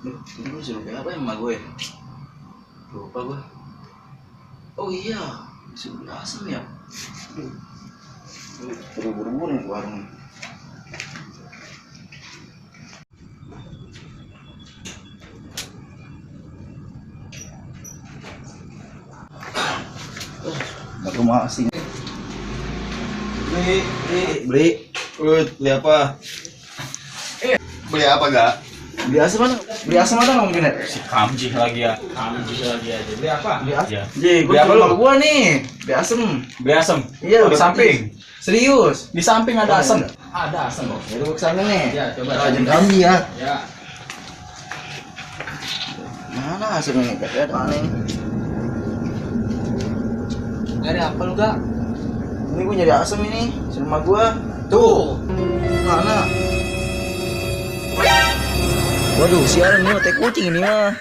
Ini gue suruh kayak apa ya emak gue? Lupa gue. Oh iya, suruh beli asam ya. Buru-buru nih ke warung. Baru masih. Beli. Beli apa? Beli apa gak? Beli asam mana? Beli asam mana ngomongin ya? Si Kamjih lagi ya. Kamjih lagi aja. Beli apa? Beli asam. Ya. Beli apa lu? Gua nih. Beli asam. Beli asem. Iya, di samping. Serius. Di samping ada Oh, asem. iya. Ada asem. Ya lu kesana nih. Ya, coba. Rajin kami ya. Ya. Mana asam ini? Gak ada mana ini? Nyari apa lu, Gak? Ini gua nyari asam ini. Di rumah gua. Tuh. Mana? Waduh, siaran nih, teh kucing ini mah.